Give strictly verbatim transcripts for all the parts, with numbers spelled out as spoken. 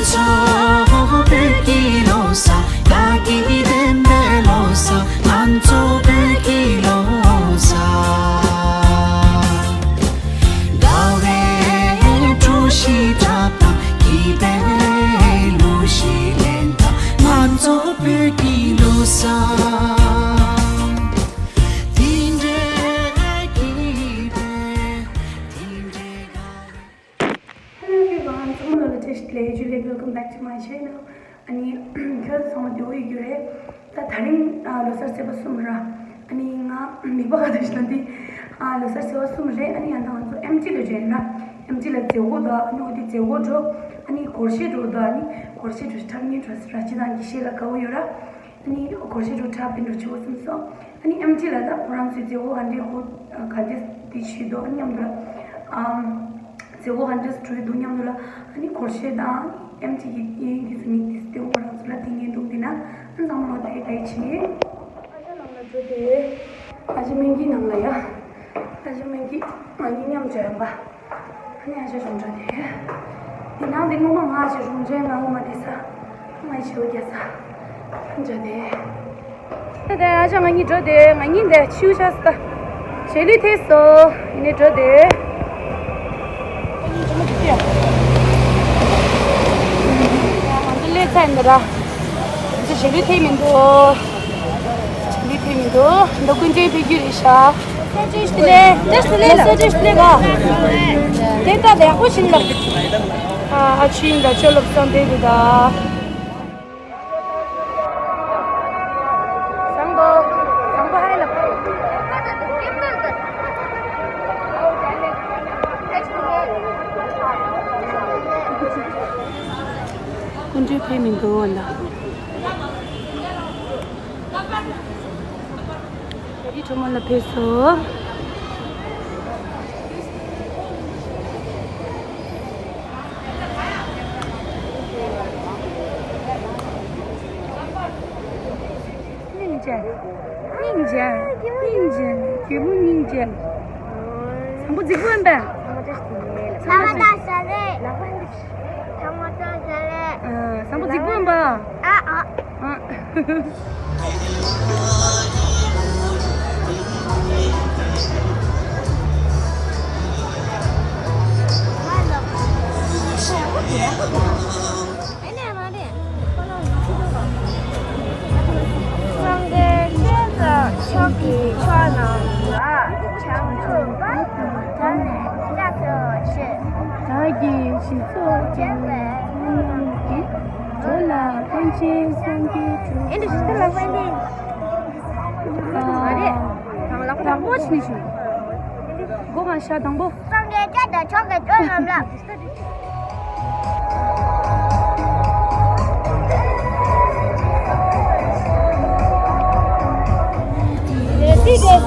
ཚོ་བོད་ཀྱི་ལོ་གསར། དགའ་སྐྱིད་ལྡན་པའི་ལོ་གསར། ང་ཚོ་བོད་ཀྱི་ལོ་གསར། དགའ་བའི་འགྲོ་ཞིག་འཁྲབ་དང་། སྐྱིད་པའི་གླུ་ཞིག་ལེན་དང་། ང་ཚོ་བོད་ཀྱི་ལོ་གསར། དེ་འདྲའི་སྐྱིད་པའི། དེ་འདྲའི་དགའ་བའི། Hello everyone, ཚང་མ་ལ་བཀྲ་ཤིས་བདེ་ལེགས། Julie, welcome back to my channel. ཨ་ནི་ཁྱོད་ཚང་མ་བདེ་པོ་ཡོད་རྒྱུ་རེད། ད་དེ་རིང་ཨ་ལོ་གསར་ཚེས་པ་གསུམ་ར། ཨ་ནི་ང་མིག་པ་ག་དུ་ཞིག་ན་འདི་ཨ་ལོ་གསར་ཚེས་པ་གསུམ་རེད། ཨ་ནི་ཡང་ད་ང་ཚོ་ཨེམ་ཆི་ལ་འབྱོན་ར། ཨེམ་ཆི་ལ་མཛད་སྒོ་དང་ཨ་ནི་འོ་དེ་མཛད་སྒོ་འགྲོ། ཨ་ནི་སྒོར་གཞས་འགྲོ་དང་ཨ་ནི་སྒོར་གཞས་འགྲོ་འཁྲབ་ཉན་འགྲོ་ར། སྤྱི་བཏང་གི་གཞས་ལ་དགའ་པོ་ཡོད་ར། ཨ་ནི་སྒོར་གཞས་འགྲོ་འཁྲབ་པའི་འགྲོ་ཆོག་བསམ་སོང་། ཨ་ནི་ཨེམ་ཆི་ལ་ད་ཁོ་རང་ཚོའི་མཛད་སྒོ་ག་འདྲའི་ཧོ་ག་འདྲའི་འདི་བྱེད་འདུག་ཨ་ནི་མཉམ་དུ་ལ་ཨམ་མཛད་སྒོ་ག་འདྲ་འགྲོ་ཡི་འདུག་མཉམ་དུ་ལ། ཨ་ནི་སྒོར་གཞས་དང་ཨེམ་ཆི་གི་དབྱིན་ཡིག་གི་གཟུགས་བརྙན་དེ་སྟོན་ཁོ་རང་ཚོ་ལ་དེ་ངས་འདུག་འདི་ན་ཨ་ཚང་མ་ལོ་ད་ཡི་ད་ཡི་བྱེད། ཨ་ཅག་ནང་ལ་འགྲོ་དེ། ཨ་ཅག་སྨན་གྱི་ནང་ལ་ཡ། ཨ་ཅག་སྨན་གྱི་ང་གཉིས་མཉམ་འགྲོ་ཡིན་པ། ཨ་ནི་ཨ་ཅག་རུམ་འགྲོ་དེ། འདི་ནང་འདི་ངོ་མ་ང་ཨ་ཅག་རུམ་འགྲོ་ཡིན་ང་ངོ་མ་དེ་ས། ང་ཞེ་པོ་རྒྱག་ས། འགྲོ་དེ། ད་ལྟ་ཨ་ཅག་ང་གཉིས་འགྲོ་དེ། ང་གཉིས་འདི་ཆིའུ་ཤ་སྟ། ཞལ་ལུས་ཐེབས་སོ། ཡིན་ནས་འགྲོ་དེ། ང་ཚོ་སླེབས་ཚར་ཡིན་ད་ར། ང་ཚོ་ཞལ་ལུས་ཐེབས་མི་འདུག་ཞལ་ལུས་ཐེབས་མི་འདུག་འདི་སྐུ་མགྲོན་ཕེབས་རྒྱུ་རེད་ཤག་སྲས་བཅས་ལེ། བཅས་ལེ་ལ། སྲས་བཅས་ལེ་ག་དེ་ལྟ་དེ་ཡག་པོ་ཕྱིན་ལ། ཨ་ཨ་ཆིན་ད་ཅོ་ལབ་སང་དེ་དེ་ད། བཟང་པོ། བཟང་པོ་ཧ་ལབ། སྐུ་མགྲོན་ཕེབས་མི་འདུག་འོ་ན། ད་རི་གྲོ་མོ་ལ་ཕེབས་སོ། སྙིང་རྗེ། སྙིང་རྗེ། སྙིང་རྗེ། རྒྱལ་པོ་སྙིང་རྗེ། བཟང་པོ་རྫིག་པོ་ཡིན་པས། ལ་མ་ད་ས་རེད། ལ་མ་ད་ས་རེད། བཟང་པོ་རྫིག་པོ་ཡིན་པ། ཨ་ཨ། ཨ། སངས་རྒྱས་ཆོས་དང་ཕྱོགས་ཀྱི་ཕྱོགས་རྣམས་ལ། བྱང་ཆུབ་བར་དུ་བདག་ནི་སྐྱབས་སུ་མཆི། བདག་གིས་ཞིང་སོགས་བགྱིས་པའི་བསོད་ནམས་ཀྱིས། འགྲོ་ལ་ཕན་ཕྱིར་སངས་རྒྱས་འགྲུབ། ཨེ་འདྲ་ཞིག་ཏུ་ལག་པ་འདི། མ་རེད། དང་ལག་པ་དང་པོ་ཕྱིན་ཞིང་། སྒོ་ང་ཤ་དང་པོ། སངས་རྒྱས་སྐྱབས་དང་ཕྱོགས་ཀྱི་བསོད་ནམས་ལ། བསམ་ཡས་གླིང་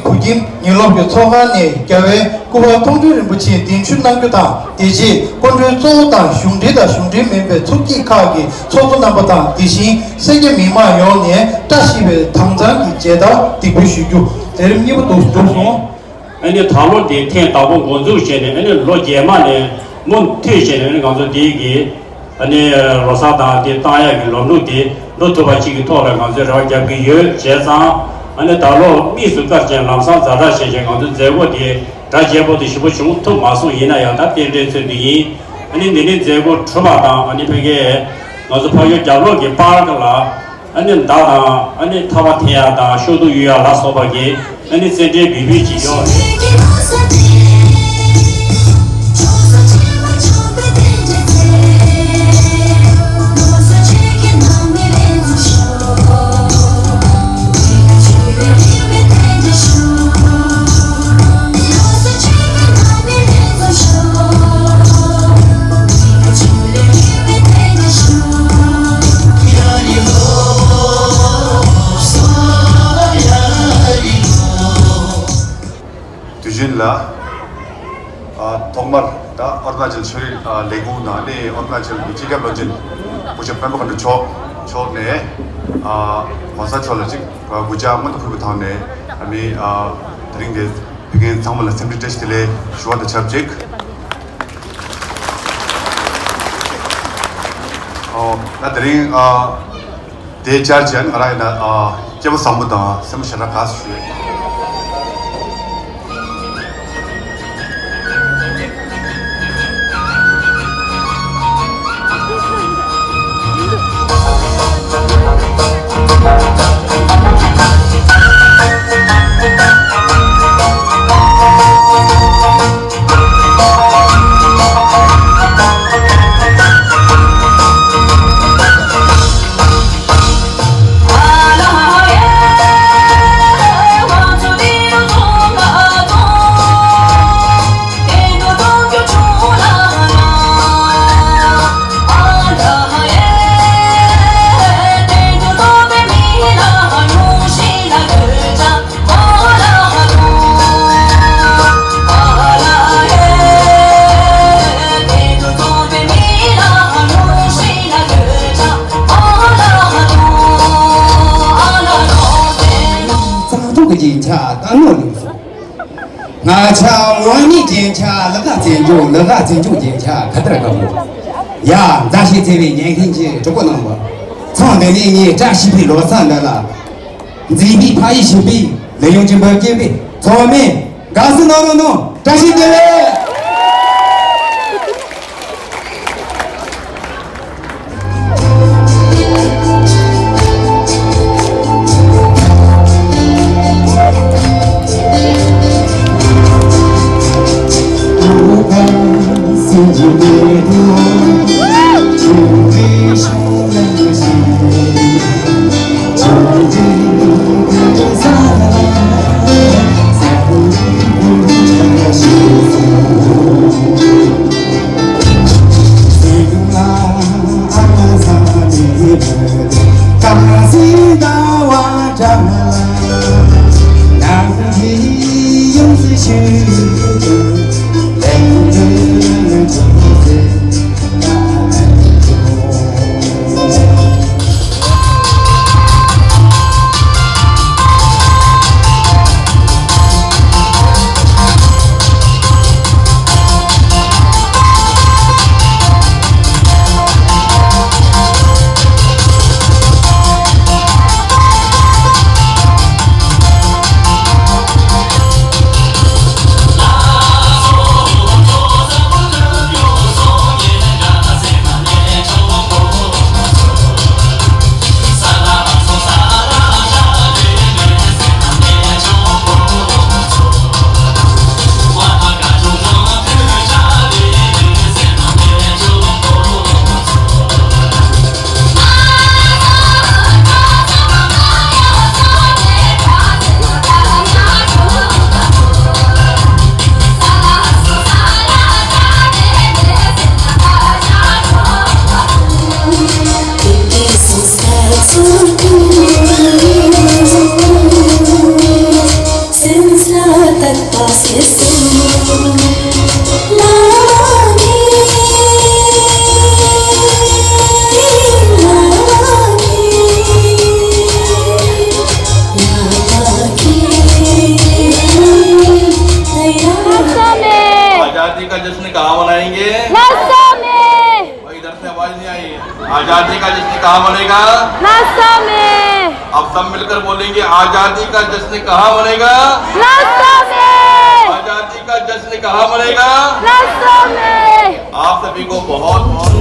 བུ་ཁྱིམ་ཉིན་སློབ་ཀྱི་ཚོགས་ཁང་ནས་རྒྱལ་བའི་སྐུ་པར་མཐོང་གྲོལ་རིན་པོ་ཆེ་གདན་ཞུ་གནང་རྒྱུ་དང་། དེ་རྗེས་སྐུ་མགྲོན་གཙོ་བོ་དང་གཞུང་འབྲེལ་དང་གཞུང་འབྲེལ་མིན་པའི་ཚོགས་སྐྱིད་ཁག་གི་ཚོགས་གཙོ་རྣམ་པ་དང་། དེ་བཞིན་སེར་སྐྱ་མི་མང་ཡོངས་ནས་བཀྲ་ཤིས་པའི་དྭངས་གཙང་གི་མཇལ་དར་འདེགས་འབུལ་ཞུ་རྒྱུ་མཛད་རིམ་གཉིས་པ་དུ་གྲུབ་སོང་། ཨ་ནི་ད་ལོ་དེ་ཐེངས་དང་པོ་འགོ་འཛུགས་བྱས་ནས། ཨ་ནི་ལོ་རྗེས་མ་ནས་མུ་མཐུད་བྱས་ནས། ཨ་ནི་ང་ཚོ་དེ་གི་ཨ་ནི་ལོ་གསར་དང་དེ་བཏང་ཡག་གི་ལམ་ལུགས་དེ་འགྲོ་ཐུབ་པ་ཅིག་གི་ཐོག་ལ་ང་ཚོས་རེ་བ་རྒྱབ་ཀྱི་ཡོད། བྱས་ཙང་ཨ་ནི་ད་ལོ་དམིགས་སུ་བཀར་ཅན་ལམ་སང་ཛ་དྲག་བྱས་བྱས་ང་ཚོའི་མཛད་སྒོ་དེ་གྲ་རྒྱས་པོ་དེ་ཞེ་པོ་བྱུང་ཐུབ་མ་སོང་། ཡིན་ན་ཡང་ད་རྟེན་འབྲེལ་མཚོན་དུ་ཡིན། ཨ་ནི་འདི་ནས་མཛད་སྒོ་གྲུབ་པ་དང་། ཨ་ནི་ཕ་གིའི་ང་ཚོ་ཕ་ཡུལ་རྒྱབ་ལོགས་ཀྱི་པར་ཀ་ལ་ཨ་ནི་མདའ་དང་། ཨ་ནི་ཐག་པ་འཐེན་ཡག་དང་ཤོག་དྲུག་གཡུག་ཡག་ལ་སོགས་པ་གི་ཨ་ནི་རྩེད་འགྲན་འབུལ་འབུལ་གྱི་ཡོད། དུས་རྒྱུན་ལ། ཨ། ཐོག་མར་ད་ཨ་རུ་ན་ཅལ་ཆོས་རིག་ཨ་ལས་ཁུངས་དང་། ཨ་ནི་ཨ་རུ་ན་ཅལ་གྱི་སྤྱི་ཁྱབ་བློན་ཆེན་བུ་ཆེན་སྤེན་པ་མགོན་གྲུབ་མཆོག་ཐོག་ནས་ཨ་གོང་ས་མཆོག་ལ་ཅིག་གུས་ཕྱག་སྔོན་དུ་ཕུལ་བའི་ཐོག་ནས་ཨ་མི་ཨ་དེ་རིང་གི་ཕེབས་མཁན་ཚང་མ་ལ་འཚམས་འདྲི་བཀྲ་ཤིས་བདེ་ལེགས་ཞུ་བ་དང་ཆབས་ཅིག་ཨོ་ད་དེ་རིང་ཨ་དེ་བཅར་བྱས་ང་རང་ཡིན་ན་ཨ་སྐྱེ་བོ་བཟང་པོ་དང་སེམས་པ་ཞེ་དྲག་དགའ་སུ་ཞུ་ཡོད། གཙང་ཐུག་གི་རྒྱན་ཆ་རྟ་ནོར་ལུགས་སོ། ང་ཆ་དབང་མིའི་རྒྱན་ཆ་ལ་དྭགས་བཙན་སྐྱོགས་ལ་དྭགས་བཙན་སྐྱོགས་རྒྱན་ཆ་ཁ་དར་དཀར་པོ། ཡ་མཛའ་བཤེས་བརྩེ་བའི་ཉན་མཁན་གྱི་གྲོགས་པོ་རྣམ་པ། ཚང་འདི་ནས་ངས་བཀྲ་ཤིས་པའི་ལོ་གསར་འདི་ལ། འཛིན་པའི་ཕ་ཡི་ཞིང་པའི་ལས་ཡོངས་ཀྱི་འབབ་སྐྱེས་པའི་ཚོགས་མི་དགའ་བསུ་གནང་རོགས་གནང་། བཀྲ་ཤིས་བདེ་ལེགས། आजादी का जश्न कहाँ मनाएंगे? भाई, इधर से आवाज नहीं आई। आजादी का जश्न कहाँ मनेगा? नासा में। अब सब मिलकर बोलेंगे, आजादी का जश्न कहाँ मनेगा? नासा में। आजादी का जश्न कहाँ मनेगा? नासा में। आप सभी को बहुत बहुत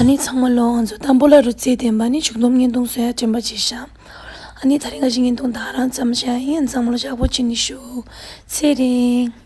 ཨ་ནི་ཚང་མ་ལོ་ང་ཚོ་དང་པོ་ལ་རུ་རྩེ་ལྡན་པ་ནི་ཆུ་འདོམ་བརྙན་ཐུང་བཟོ་ཡ་དྲན་པ་བྱེད་ཤག་ཨ་ནི་ད་རིང་ང་ཞིག་བརྙན་ཐུང་ད་རང་ཙམ་བྱ་ཡིན། ཚང་མ་ལོ་ཞག་པོ་ཅི་ནི་ཞུ། ཚེ་རིང་།